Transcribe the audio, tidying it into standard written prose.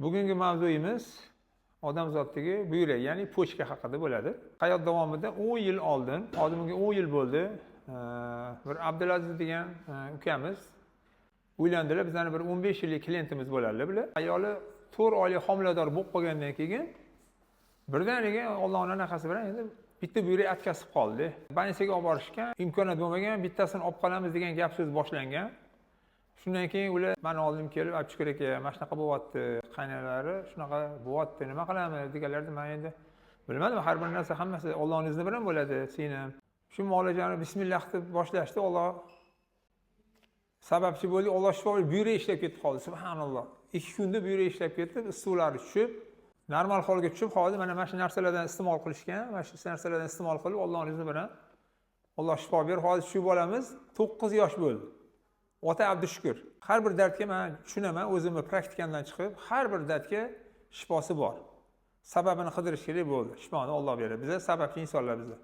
Bugungi mavzuyimiz odamzotdagi buyrak, ya'ni почка haqida bo'ladi. Hayot davomida 10 yil oldin, hozir bunga 10 yil bo'ldi, bir Abdulaziz degan ukamiz uylandilar. Bizani bir 15 yillik klientimiz bo'ladilar bular. Ayoli 4 oylik homilador bo'lib qolgandan keyin birdaniga Allohning anaqasi bilan endi bitta buyrak отказ qilib qoldi. Больница ga olib borishgan, imkoniyat bo'lmagan, bittasini olib qolamiz degan gap so'z boshlangan. Shundan keyin ular mani oldimga kelib, "Abdushukur aka, mana shunaqa bo'lyapti, qaynonalari shunaqa bo'lyapti, nima qilamiz?" deganlarida, man endi bilmadim, har bir narsa hammasi Ollohni izni bilan bo'ladi, singlim. Shu muolajani bismillah deb boshlashdi, Olloh sababchi bo'ldi, Olloh shifo berdi, buyrak ishlab ketib qoldi, subhanalloh. 2 kunda buyrak ishlab ketdi, suvlari tushib, normal holga tushib, hozir mana shu narsalardan iste'mol qilishgan, mana shu narsalardan iste'mol qilib, Ollohning izni bilan Alloh shifo berib, hozir shu bolamiz 9 yosh bo'ldi. Ota Abdushukur. Har bir dardga man tushunaman, o'zimni praktikamdan chiqib, har bir dardga shifosi bor. Sababini qidirish kerak bo'ldi. Shifoni Alloh beradi. Biza sababchi insonlar biza.